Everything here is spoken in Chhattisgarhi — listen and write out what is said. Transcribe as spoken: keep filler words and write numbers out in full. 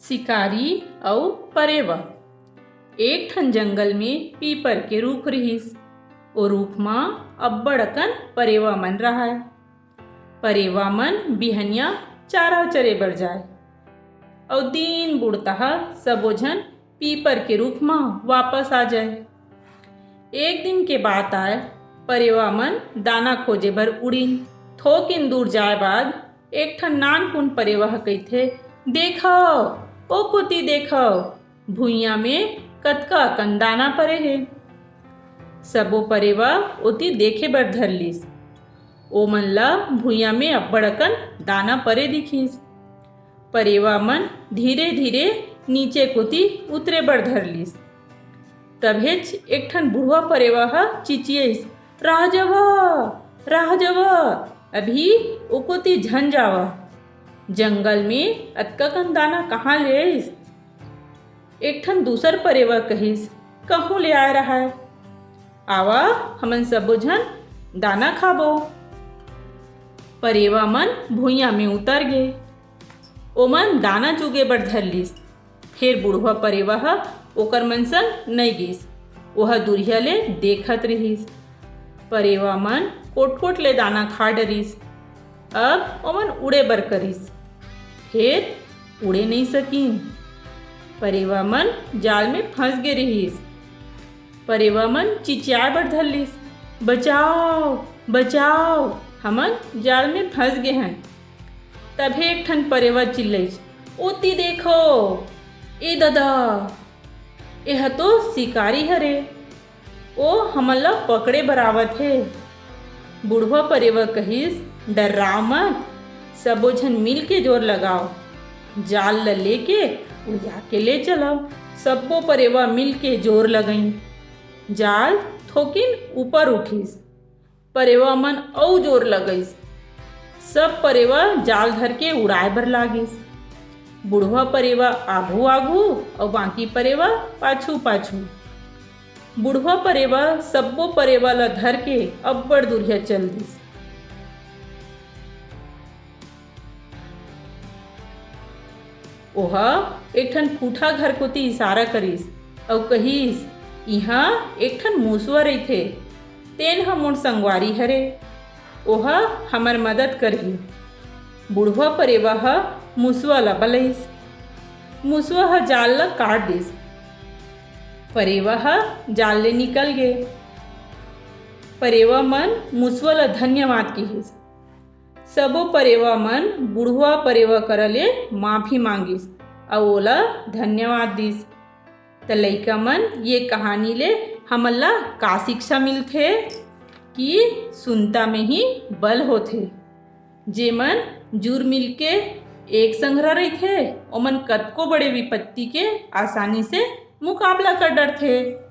शिकारी अउ परेवा। एक ठन जंगल में पीपर के रूख रिहिस। ओ रूख म अब्बड़ अकन परेवा मन रहय। परेवा मन बिहनिया चारा चरे बर जाय अउ दिन बुड़तहा सबो झन पीपर के रूख म वापस आ जाय। एक दिन के बात आय, परेवा मन दाना खोजे बर उड़िन। थोकिन दूर जाय बाद एक ठन नानकुन परेवा ह कहिथे, "देखव, ओ कोती देखव, भुइयां में कतका अकन दाना परे हे।" सबो परेवा ओती देखे बर धर लिस। ओमन ला भुइयां में अब्बड़ अकन दाना परे दिखिस। परेवा मन धीरे-धीरे नीचे कोती उतरे बर धर लिस। तभेच एक ठन बुढ़वा परेवा ह चिचियइस, "राह जवा, राह जवा, अभी ओ कोती झन जावा। जंगल में अतका कन दाना कहाँ ले आइस?" एक ठन दूसर परेवा कहिस, "कहूँ ले आय रहय। आवा, हमन सबो झन दाना खाबो।" परेवा मन भुइयां में उतर गे। ओमन दाना चुगे बर धर लिस। फेर बुढ़वा परेवा ह ओकर मन संग नइ गिस। ओह दुरिहा ले देखत रिहिस। परेवा मन कोट-कोट ले दाना खा डरिस। अब ओमन उड़े बर करिस, फेर उड़े नइ सकिन। परेवा मन जाल में फंस गे रिहिस। परेवा मन चिचियाए बर धर लिस, "बचाओ, बचाओ, हमन जाल में फंस गे हन।" तभे एक ठन परेवा चिल्लइस, "ओती देखो, ए ददा, एह तो शिकारी हरे, ओ हमन ला पकड़े बर आवत हे।" बुढ़वा परेवा कहिस, "डर्राव मत, सबो झन मिल के जोर लगाओ, जाल ल लेके उड़िया के ले चलव।" सब्बो परेवा मिल के जोर लगइन। जाल थोकिन ऊपर उठिस। परेवा मन अउ जोर लगइस। सब परेवा जाल धर के उड़ाए बर लागिस। बुढ़वा परेवा आघू-आघू अउ बाकी परेवा पाछू-पाछू। बुढ़वा परेवा सब्बो परेवा ल धर के अब्बड़ दुरिहा चल दिस। ओह एक ठन फूठा घर कोती इशारा करिस अउ कहिस, "इहाँ एक ठन मूसवा रहिथे, तेन ह मोर संगवारी हरे, ओह हमर मदद करही।" बुढ़वा परेवा ह मूसवा ल बलइस। मूसवा ह जाल ल काट दिस। परेवा ह जाल ले निकल गे। परेवा मन मूसवा ल धन्यवाद किहिस। सबो परेवा मन बुढ़वा परेवा करा ले माफी मांगिस अउ ओला धन्यवाद दिस। त लइका मन, ये कहानी ले हमन ला का शिक्षा मिलथे कि सुनता में ही बल होथे। जेमन जुर मिल के एक संघरा रहिथे, ओमन कतको बड़े विपत्ति के आसानी से मुकाबला कर डरथे।